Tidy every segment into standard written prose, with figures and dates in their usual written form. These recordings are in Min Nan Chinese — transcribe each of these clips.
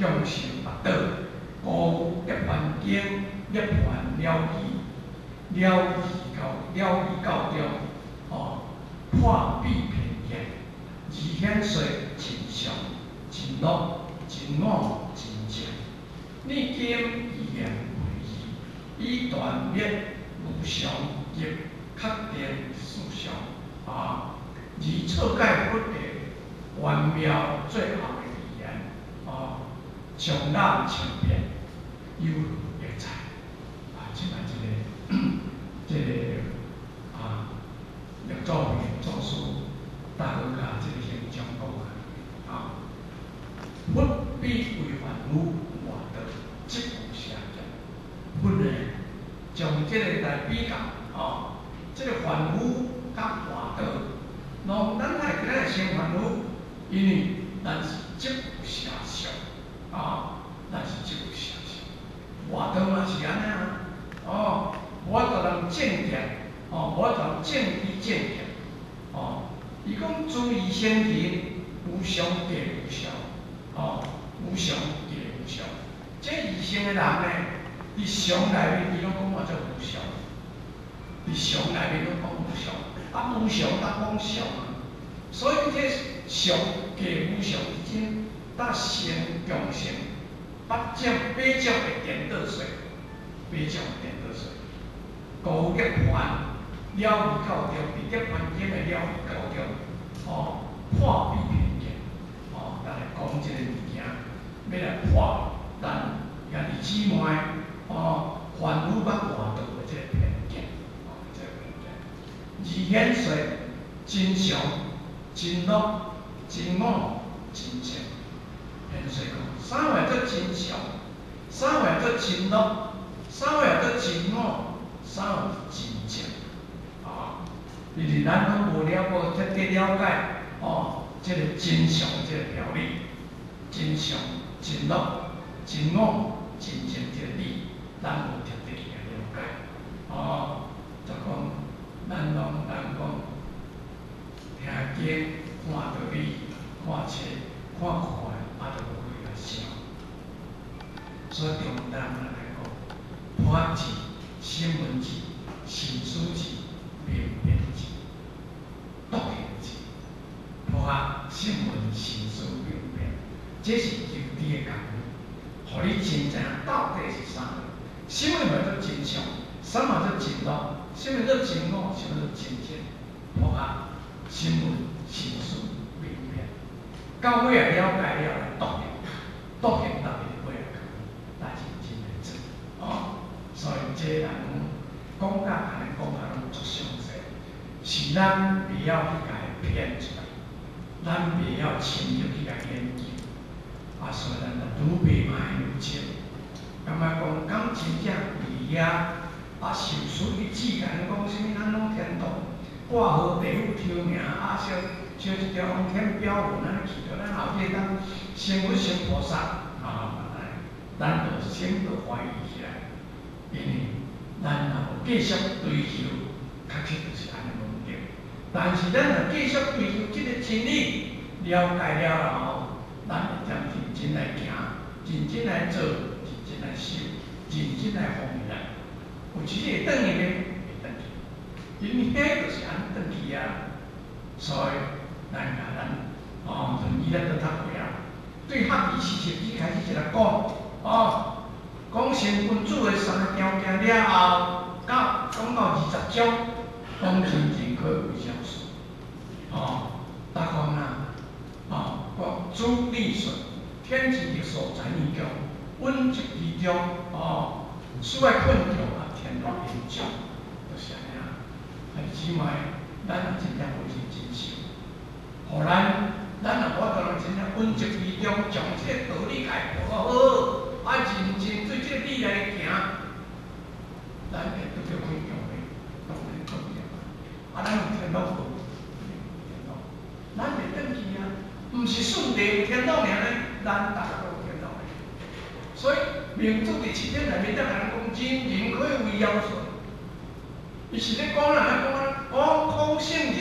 共成八道，故涅槃经涅槃了义，了义到了义教中，哦，破彼偏见，而显说真常、真乐、真我、真正。你今以言为义，以断灭无常及确定四相，啊，而错解佛的玄妙最后的语言，啊，常染千变，有何哉？啊，这摆这个啊，六祖慧能祖师大哥共这个行将讲啊，佛比为凡夫外道，执有邪见。佛呢，将这个来比较，哦，这个凡夫佮外道，拢咱爱今仔成凡夫，因为咱是执有邪相，啊，咱是执有邪相。外道嘛是按呢啊，哦，无法度人正见，哦，无法度人正知正见，哦，伊讲诸疑先行，无常皆无常，哦，無常皆無常。這異生的人呢，佇常內面伊攏講話做無常，佇常內面攏講無常，啊無常當講常啊，所以這常皆無常之間，搭成共成八種八種的顛倒說，八種顛倒說，故涅槃了義教中，佇涅槃經的了義教中，哦，破彼偏見，哦，咱來講這個物件，欲來破咱兄弟姊妹，哦，凡夫佮外道的這個偏見，哦，這個偏見，而顯說真常、真樂、真我、真正。顯說講，啥物做真常？啥物做真樂？啥物做真我？啥物真正？啊，因為咱攏無了無徹底了解，哦，這個真常這個條理，真常、真樂、真我、真正這個理，咱無徹底去了解。哦，就講咱攏人講聽經看道理、看冊、看看，啊，就無去來想。所以中咱來講，破智、聲聞智、尋思智、明辨智、獨行智，破聲聞、尋思、明辨，這是求知的工夫，予你真知影到底是啥物。啥物叫做真常？啥物叫做真樂？啥物叫做真我？啥物叫做真正？破聲聞、尋思、明辨，到尾啊了解了來獨行，獨行特別尾啊，來認真來做，哦。所以這人講甲按呢講甲攏足詳細，是咱袂曉去共伊編出來，咱袂曉深入去共研究，啊，所以咱就愈袂嘛會愈深。感覺講敢真正佇遐啊，受書一指共咱講啥物，咱攏天堂掛號地府抽名啊，燒燒一條天表文按呢去著，咱後日當成佛成菩薩啊，咱就先就懷疑起來，因為咱若無繼續追求，確實就是按呢無對。但是咱若繼續追求這個真理，了解了後，咱會將認真來行，認真來做，認真來修，認真來奉獻。有時會轉去呢，會轉去，因為彼就是按呢轉去啊。所以咱共咱哦，論語咱都讀過啊。對學而時習之開始一來講，哦，講成君子的三個條件了後，到講到20章，講人人可為孝順。哦，逐講啊，哦，講主禮順，天之力所在於強，穩靜其中，哦，事愛困窮啊，天樂天長，就是按呢啊。兄弟姊妹，咱若真正有認真修，予咱，咱若無法度真正穩靜其中，將這個道理共伊學好，啊，認真對這個理來行，咱會拄著困窮的，當然困窮啊。啊，咱有天樂無？天樂，咱會轉去啊，毋是舜帝有天樂爾呢，咱逐个都有天樂的。所以明主佇七天內面，才共咱講，人人可以為堯舜。伊是咧講啦，講啊，講孔聖人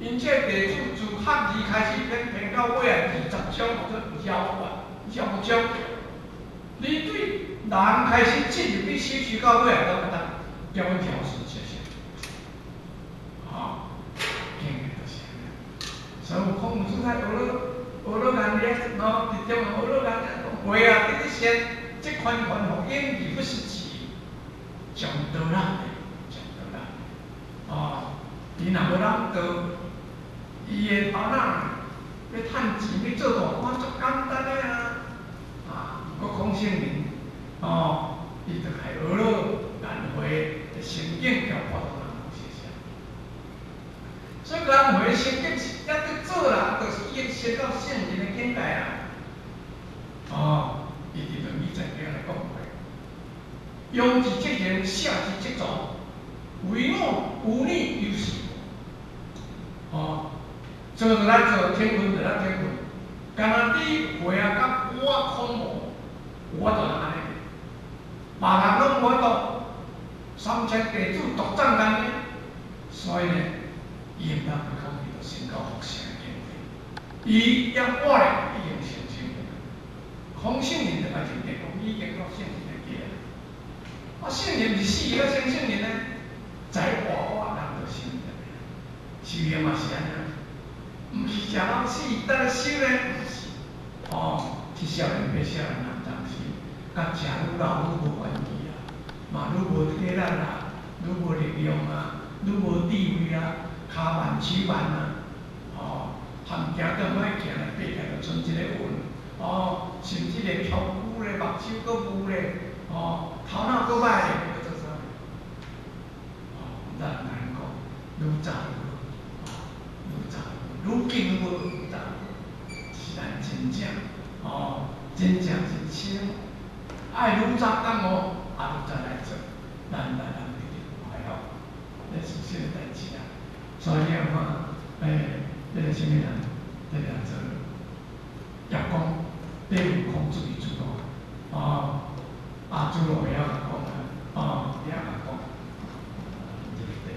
，𪜶這個弟子自學而開始編編到尾啊，20章叫做堯願，堯章。人开始进入去修持到尾啊，拢会当叫阮调顺谢谢。吼，经验就是按呢。所以孔孟子在学了眼力，喏，伫中学学了眼力，话啊，伫咧说，这款款吼，应而不是智，上道啦，上道啦。哦，伊若无人道，伊的头脑欲趁钱欲做大官足简单的啊！啊，阁孔圣人，哦，伊就开学了颜回的成见交普通人有谢谢。所以颜回成见是抑伫做人，就是已经升到圣人的境界啊！哦，伊伫《论语》曾经来讲过：庸之则行，下之则从，为我无逆有时。哦，做就来做，天分就来天分。敢若你会啊，甲我空无，有法度按呢？别人拢无法度，三千弟子独占安呢，所以呢，伊毋通讲伊就升到佛圣的境界。伊抑我咧已经成圣了。孔圣人就来认定讲，已经到圣人的境。啊，圣人毋是死了成圣人呢？在活活人就成了。修行嘛是按呢，毋是食到死，等来修呢？毋是。哦，是少年爸少年人当时，佮食愈老愈无关系啊，嘛愈无体力啊，愈无力量啊，愈无智慧啊，跤慢手慢啊，哦，含行都毋爱行咧，爬起来就賰一个运，哦，甚至连翘骨咧、目睭阁雾咧，哦，头脑阁歹咧，阁做啥物？哦，咱毋通讲，愈早愈好，哦，愈早愈紧愈好，愈早愈好，是咱真正，哦，真正真深，爱愈早觉悟，啊愈早来做，咱来人一定快乐，这是事实代志啊。所以你看，这个啥物人，这个做叶公，对孔子的主路，哦，啊，主路会晓讲啊，哦，会晓讲，这个对。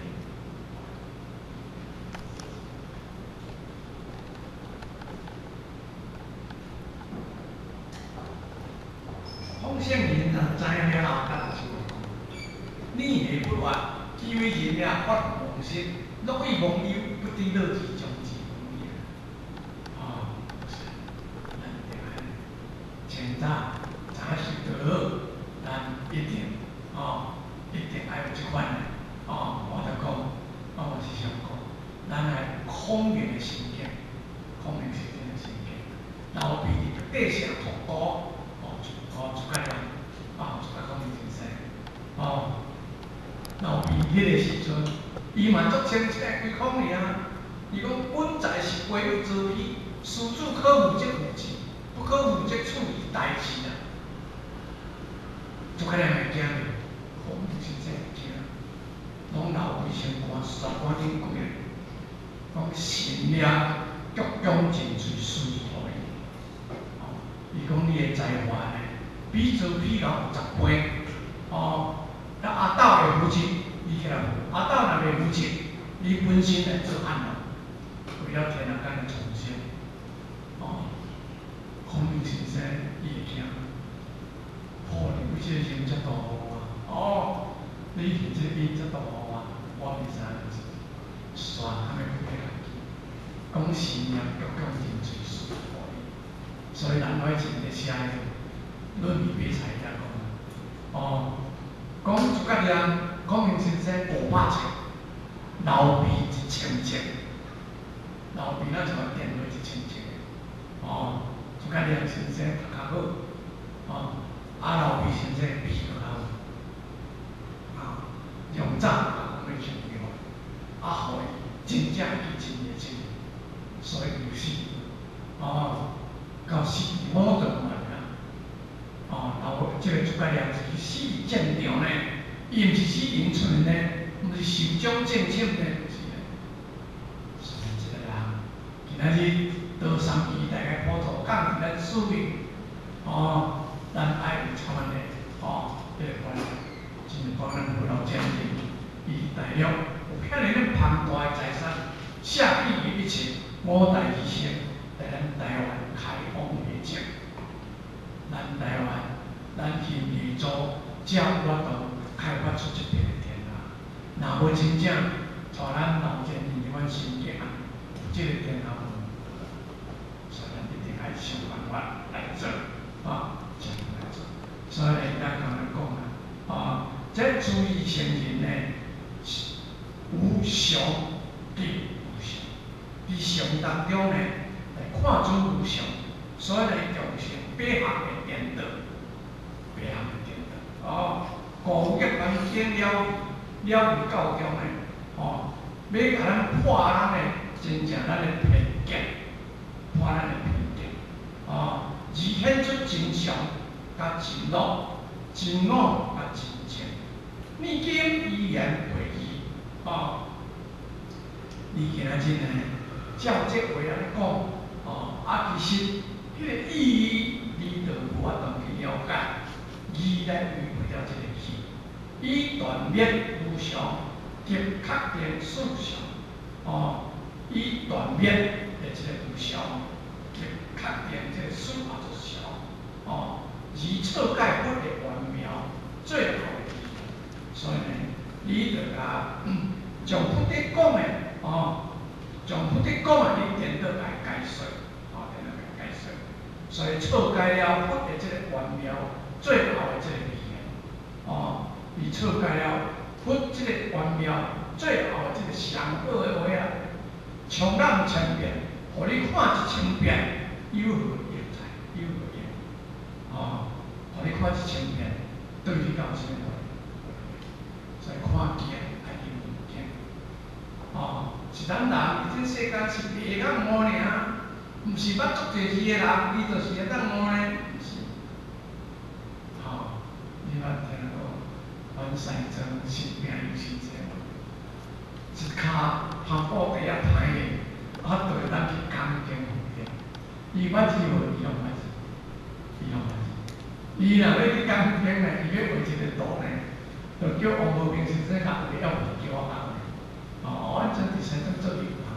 孔圣人啊，知影了后，甲老师讲：你下不活，以为人也发妄心，乐以忘忧，不知乐之将至矣。哦，是，咱著按呢，清早早修道，咱一定，哦，一定爱有这款的，哦，我著讲，我是想讲，咱爱有孔明的心境，孔明先生的心境，刘备伫地下托孤，哦，哦，诸葛亮，啊，诸葛孔明先生，哦，刘备彼个时阵，伊嘛足清醒规空尔啊。伊讲本在是归有曹丕，施主可负则负之，不可负则处以代之啊。诸葛亮会惊著，孔明先生会惊，拢刘备先赶煞赶紧过来，讲神念鞠躬尽瘁，施予伊。哦，伊讲你的才华呢，比曹丕阁有10倍。哦，那阿斗会负责，你起来负；阿斗若袂负责，你本身来做按怎？为了天下间的众生，哦，孔明先生伊会惊，破你这个音遮大予我，哦，你是这个音遮大予我，我袂使按呢做，煞还欲过家己，讲神念鞠躬尽瘁，施予伊。所以南怀瑾咧写《论语别裁》遐讲，哦，讲诸葛亮、孔明先生500策，刘备1000策。刘备咱就话电话1000策，哦，诸葛亮先生读较好，哦，啊刘备先生比阁较好，啊，用早甲讲欲上去，啊，予伊真正去真个真，所以有死，哦，到死五道嘛尔，哦，刘这个诸葛亮是去死战场呢，伊毋是死临阵呢，毋是寿终正寝呢，毋是呢。所以这个人今仔日倒三期大家普度讲咱使命，哦，咱爱有这款的，哦，这个观念，真讲咱无老将军，伊大陆有遐尔咧庞大的财产，下庇于一切，五代而成，在咱台湾开放的证，咱台湾咱去协助，才有法度開發出這片的天下。若無真正帶咱老前進這款心境，有這個天下無？所以咱一定愛想辦法來做，啊，想辦法來做。所以咱剛才講啊，啊，這諸義聖人呢，無常即無常，佇常當中呢，來看出無常，所以來造成八項的顛倒，八項的顛倒。哦，故涅槃經了了義教中呢，哦，欲共咱破咱的真正咱的偏見，破咱的偏見，哦，而顯出真相佮真我，真我佮真正。念經語言會義，哦，你今仔日呢，照這話按呢講，哦，啊，其實彼個意義你就無法度去了解，義來違背了這個義，以斷滅無常及確定四常，哦，以斷滅的這個無常及確定這個四也做常，哦，而錯解佛的玄妙最後的義，所以呢，你就共將佛咧講的，哦，將佛咧講的，你顛倒共伊解說，哦，顛倒共伊解說，所以錯解了佛的這個玄妙最後的這個語言，哦，伊錯解了佛這個玄妙最後的這個上好的話啊，充滿千遍，予你看一千遍，有何用哉？有何用？哦，予你看一千遍，對你敢有啥物道理？所以看經愛去問經，哦，是咱人佇這世間是袂曉悟爾，毋是捌足濟字的人，伊就是會當悟呢？毋是。吼，你捌聽過阮西裝新命有時陣無？一跤帆布袋仔歹的，啊，就會當去講經問經。伊捌字無？伊攏捌字，伊攏捌字。伊若欲去講經呢，伊欲畫一個圖呢，就叫王無明先生共畫了叫我講的。哦，阮陣佇西莊做銀行，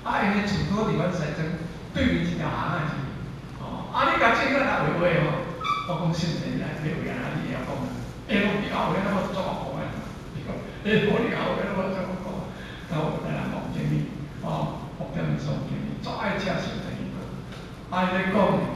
啊，𪜶的厝佇阮西莊對面一條巷仔是。哦，啊，你共正個來畫畫吼，我講信者你來欲畫按怎你會曉講？欸，我你後畫我就足會講的。伊講，欸，無你後畫我足會講。然後來人王經理，哦，王建民總經理，足愛食小菜。啊，伊咧講。